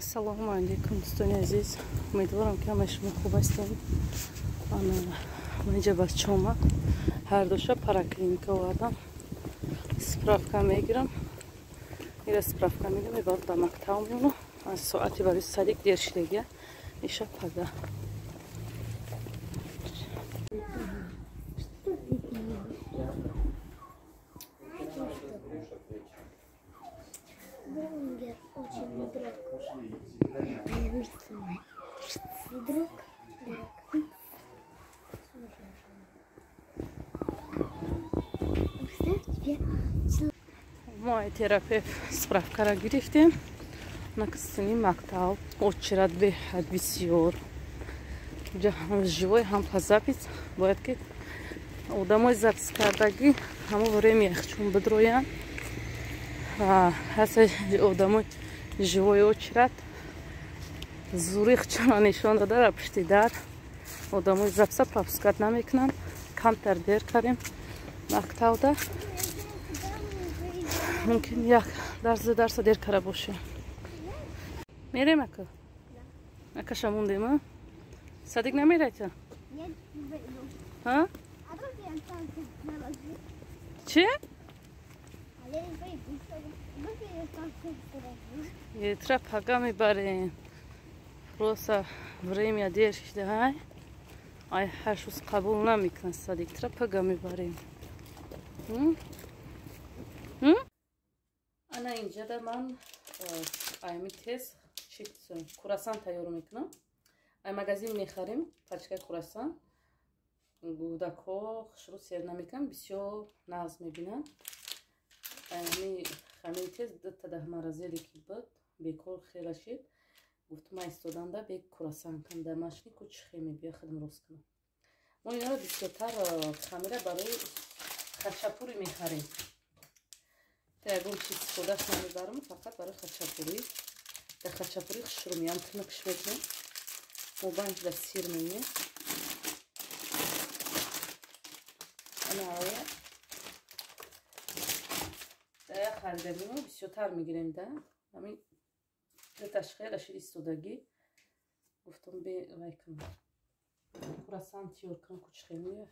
Ассалому алайкум, дӯстони азиз. Умедворам, ки ҳамаи шумо хуб ҳастед. Ман инҷа бачаома ҳар душа поликлиника овардам. Справка мегирам. Ира справка мегирам, мебарам ба мактаб меону. Аз соати барои садик дер шидагия. Иша пага. Бунгер очень друг. Друг, друг. Представь тебе. Мой терапевт справкара гирифтем. На касини мактаб очередь беҳад бисёр. Ҳам живой, ҳам по запись. Бояд ки одамои запись кардагӣ ҳамо время чун бидроянд. Ҳаста одамои живой очередь зурих чана нишон дода дар пушти дар одамои записа пропускать намекунанд. Камтар дер кардем мактабда. Мумкин як дарс дарса дер кара бошем. Мерем ака? Акаша мондем, а? Садик намерайта? Нет, не пойду. А? А вдруг я останусь на лозе? Че? А я не пойду, вдруг я останусь на лозе. Тра пага мебарем. Просто время дер шида, ҳай? Ай ҳар рӯз қабул намекунад садик. Тра пага мебарем. Ана инҷада ман айми тез курасан тайёр мекунам. Ай магазин мехарем пачкаи курасан. Гудакҳо хушрӯ сер намекунанд, бисёр нағз мебинанд. Ами хамири тез дута даҳмаразеле ки буд, бекор хела шид. Гуфтум, ман истоданда бек курасан кунам дар машини ку чӣ хел мебиёд, худам рост кунам. Мо инро бисёртар хамира барои хачапури мехарем. Та ягон чиз истифодаш намебарам, фақат барои хачапурӣ. Дар хачапури хушрӯ меям, тунукш мекунем. Мобайнш дар сир мемонем. Ана дар як харидагимо бисёртар мегирем да. Ҳамин дуташ хела шид истодагӣ. Гуфтам бе вай кунам. Курасан тиёр кунам кучхе меояд.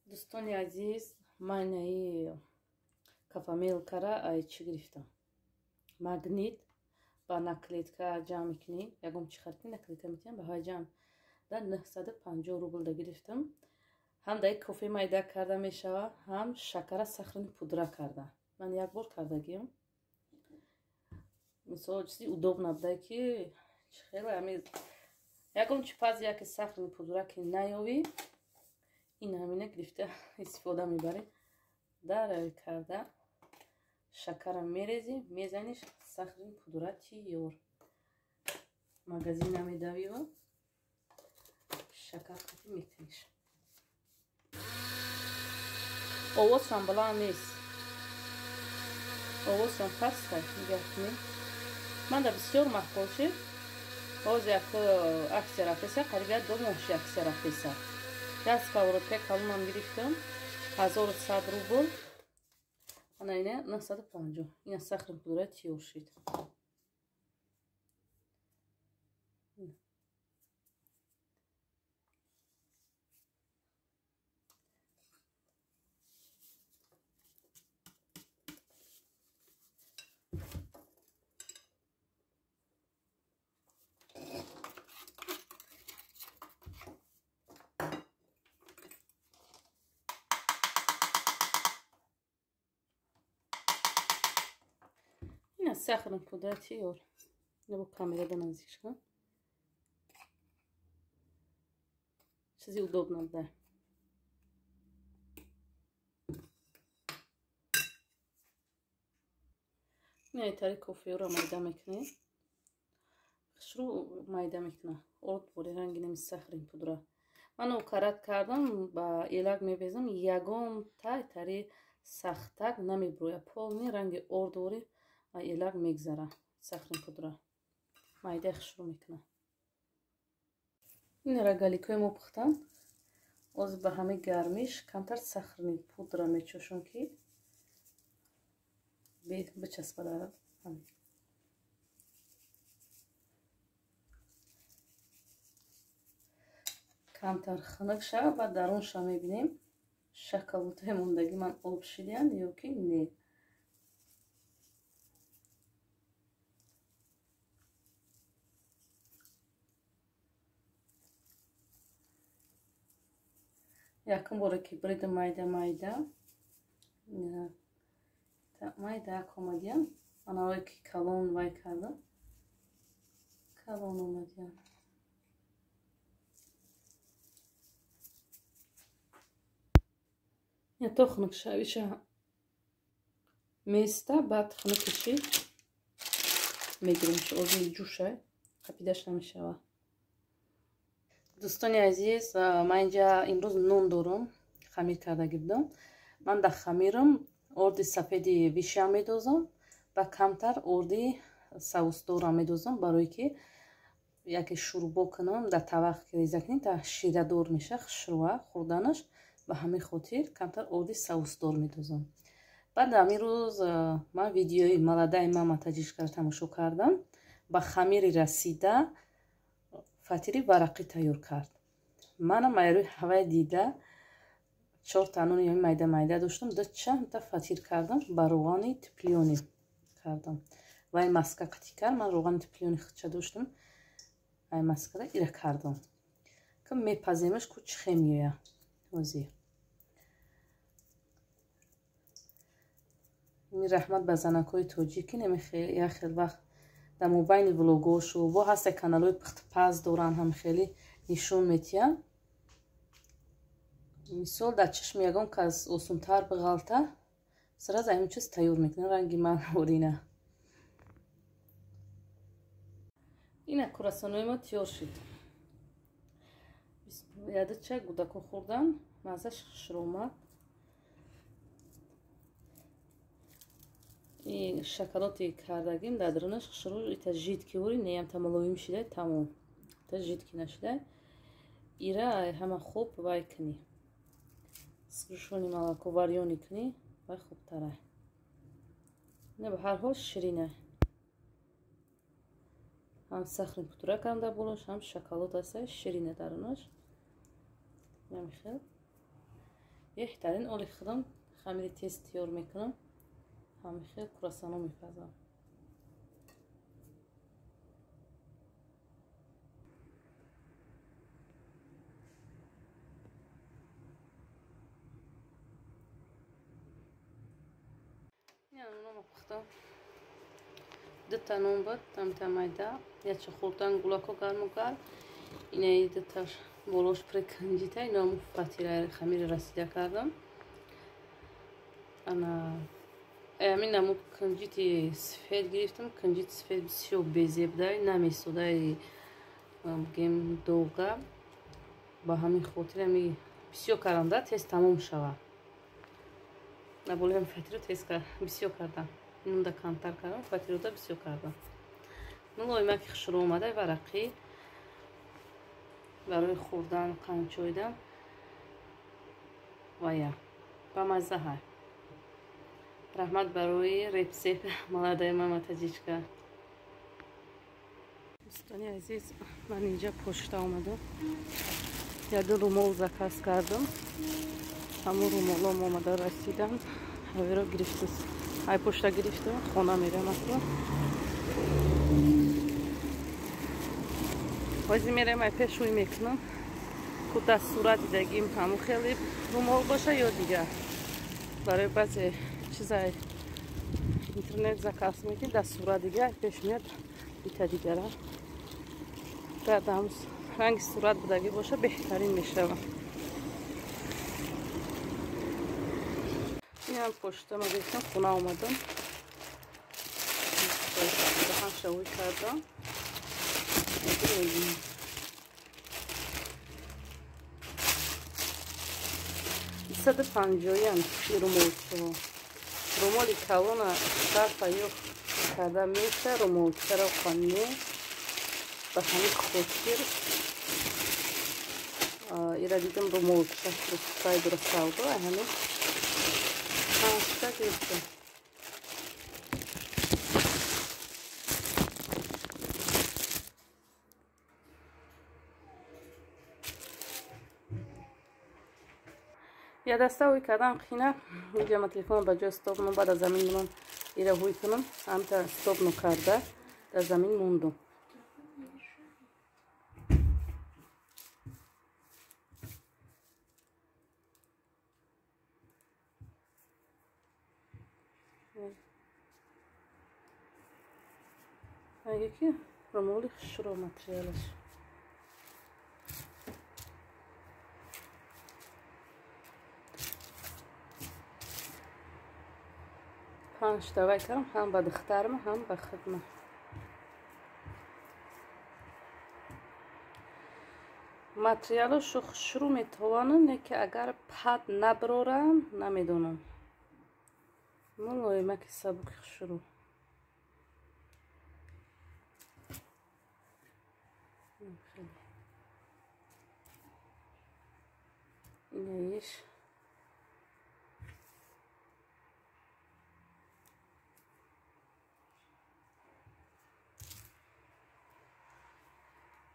Дӯстони азиз, ман аи кофемолкара ай чӣ гирифтам? Магнит. Ба наклейка ҷамъ мекунӣ, ягон чи харид кунӣ, наклейка метиҳам, ба ҳавай ҷамъ. Дар 950 рубл да гирифтам. Ҳам дар кофе майда карда мешава, ҳам шакара сахрини пудра карда. Ман як бор кардагиам. Мисол чизи удобно буда ки хеле ҳами ягон чи паз яке сахрини пудра ки наёвӣ, ин ҳамина гирифта истифода мебарӣ. Дар карда шакара мерезӣ, мезаниш, сахрини пудра тиёр. Магазин намедавива, шакар қатӣ мекуниш. Овозшам баланд нест, овозшам паст нигоҳ кунед. Ман да бисёр маъқул шид. Ҳоз як аксия рафтеса, қариб як 2 моҳши аксия рафтеса. Як сковородка калонам гирифтам, 1100 рубл. Ана ина 950. Ина сахрини пудра тиёр шид. Сахаром пудра тиёр. Ина бо камера наздик шавам. Чизи удобно буда. Ина итари коферо майда мекунем. Хушрӯ майда мекунам. Орд бори ранги нами сахарин пудра. Ман окарат кардам, ба элак мебезам, ягон та итари сахтак намеброя. Полни ранги ордвори элак мегзара. Сахрин пудра майда хушрӯ мекунам. Ин рогаликҳои мо пухтан. Оз ба ҳамаи гармиш камтар сахрини пудра мечошам ки бичаспа дар ҳамин. Камтар хунук шава, баъд дарунша мебинем шоколадҳои мондагӣ ман об шидиянд ё ки не. Якум боре ки бридам майда майда майда омадиям, анаое ки калон вай кардам, калон омадиям. То хунук шавиша места, баъд хунукиши мегирем, ози ҷӯша қапидаш намешава. Дӯстони азиз, ман инҷа имрӯз нон дорам, хамир кардаги будам. Ман дар хамирам орди сафеди вишам медозам ва камтар орди савусдорам медозам, барое ки яке шӯрбо кунам, дар тавақ реза кунем, та ширадор меша, хушрӯа хӯрданаш. Ба ҳамин хотир камтар орди савусдор медозам. Баъд ҳамин рӯз ман видеои маладаи мама таҷишкара тамошо кардам. Ба хамири расида фатири варақӣ тайёр кард. Манам айрӯи ҳавай дида 4 та нони майда майда доштам, ду чандта фатир кардам, ба роғани типлёни кардам. Вай маска қатӣ кард, ман роғани типлёни худша доштам, ай маскара ира кардам. Ки мепаземаш ку чихе меоя. Ҳозир. Раҳмат ба занакҳои тоҷик, ки як хел вақт дар мобайни влогошу бо ҳаста каналҳои пухтпаз доранд, ҳам хеле нишон метиҳанд. Мисол дар чашми ягон кас осонтар биғалта, сразу ҳамин чиз тайёр мекунад, ранги ман орина. Ина курасонои мо тиёр шуд. Ядача гудако хӯрдан, маззаш хушро омад. И шоколади кардагим дар дарунаш хушрӯ ита жидки ҳури неям та мулоим шидай, тамом. Та жидки нашидай. Ира ҳама хуб вай кунӣ. Сгущённый молоко варёный кунӣ, вай хубтара. Не, ба ҳар ҳол ширина. Ҳам сахрин пудра кардам дар болош, ҳам шоколад аста, ширина дарунаш. Намихел. Беҳтарин оли худам хамири тез тиёр мекунам. Ҳамихел курасано мепазам. Ина пухтам. Дута нон буд, тамта майда. Яча хӯрдан гулако гарму гарм. Инаи дуташ болош преканҷита, инааму фатира хамири расида кардам. Ана амин наму канҷити сфед гирифтам. Канҷити сфед бисёр безебдай, намесодай бигем долга. Ба ҳамин хотир ами бисёр кардам да, тез тамом шава. Наболиам фатиро тез бисёр кардам. Инунда камтар кардам, фатирода бисёр кардам. Мулоимаки хушрӯ омада, варақӣ барои хӯрдан, қанчоидан вая ба мазза ҳай. Раҳмат барои рецепт, молодая мама таҷичка. Дӯстони азиз, ман инҷа почта омадам. Яду румол заказ кардам. Ҳамун румолом омада расиданд. Ҳаверо гирифтам. Ай почта гирифтам, хона мерам асло. Ҳозир мерам ай пеш ӯй мекунам. Кӯтаҳ сурат дидагим ҳамун хеле румол боша ё дигар. Барои баъзе чизай интернет заказ мекунӣ, дар сурат дигар пеш меяд бита дигара. Дар ранги сурат будагӣ боша беҳтарин мешавад. Инам почта ма гирифтам, хона омадам. Даҳанша ӯй кардам. Саду панҷоян румолчаҳо. Румоли калона сарфа ё карда меша, румолчаро не. Ба ҳамин хотир ира дидам румолча рустаи дура савдо, ай ҳамин панҷта гирифтам. Я даста ҳуй кардам қина, инҷа ма телефонро ба ҷои стоп мон, баъд аз замин мон ира ҳуй кунам, ҳамта стоп ну карда дар замин мондум. Мега ки румоли хушрӯ материалаш. Панҷта вай кардам, ҳам ба духтарма, ҳам ба хидма. Материалошо хушрӯ метавонам, не ки агар пад наброрам, намедонам. Мулоимаки сабуки хушрӯ. Инаиш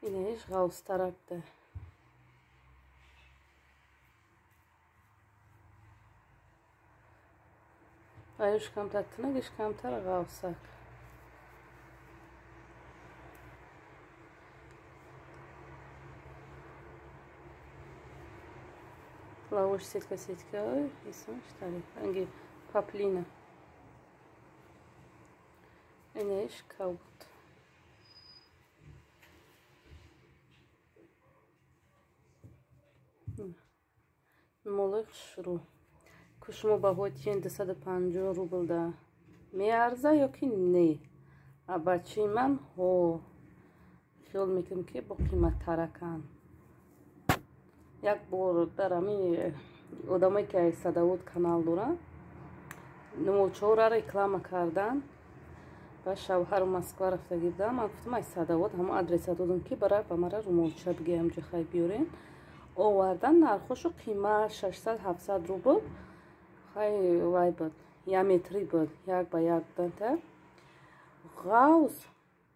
инаиш ғавзтаракда. Аюш камтар тинак, иш камтар ғавсак. Лавош сетка сетка, исмаш тари, ранги паплина. Инаиш кабут. Молои хушрӯ. Ку шумо баҳои тиен 250 рубл да меарза ё ки не? А бачаи ман ҳо хиёл мекунам ки бо қиматтараканд. Як бор дар ҳамин одамое ки аз Садовод канал доранд, нумолчаҳоро реклама карданд. Ба шавҳару Москва рафтагӣ будам. Ман гуфтам ай Садовод ҳамон адреса додам ки бара ба мара румолча бигӯям ҷо хай биёрен. Овардан нархошу қимат 600-700 рубл. Хай вай буд, я метри буд, як ба як буданта. Ғавз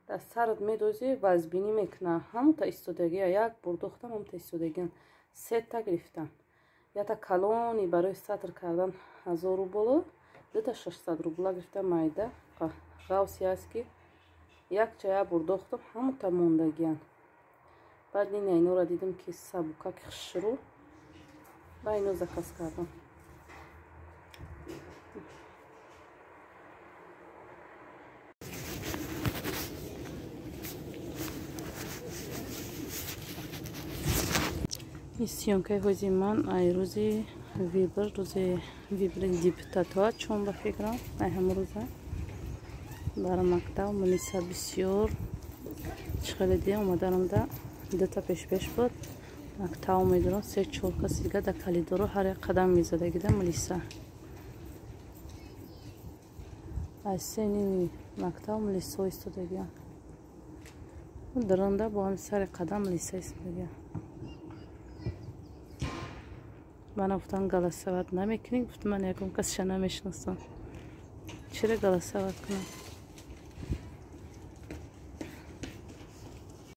дар сарат медозӣ, вазбинӣ мекуна. Ҳамонта истодагия, як бурдохтам, ҳамонта истодагиян. Сета гирифтам. Ята калони барои сатр кардан 1000 рублу, дута 600 рубла гирифтам майда. Ғавси аст ки якча я бурдохтам, ҳамонта мондагиян. Баъд ин айнора дидам ки сабукак хушрӯ, ба ино заказ кардам. Ин съёмкаи ҳози ман ай рӯзи выбор, рӯзи выбори депутатҳоа, чун ба фикрам, ай ҳамон рӯза дар мактаб милиса бисёр. Чӣ хеле дидем, омаданамда дута пешпеш буд, мактаб медурам, се чор каси дига дар калидоро ҳар як қадам мезадагида милиса. Аз 3:30 мактаб милисо истодагиям, даронда бо ҳами сари қадам милиса истодагиям. Мана гуфтам, голосовать намекунӣ? Гуфт, ман ягон касша намешиносам, чира голосовать кунам?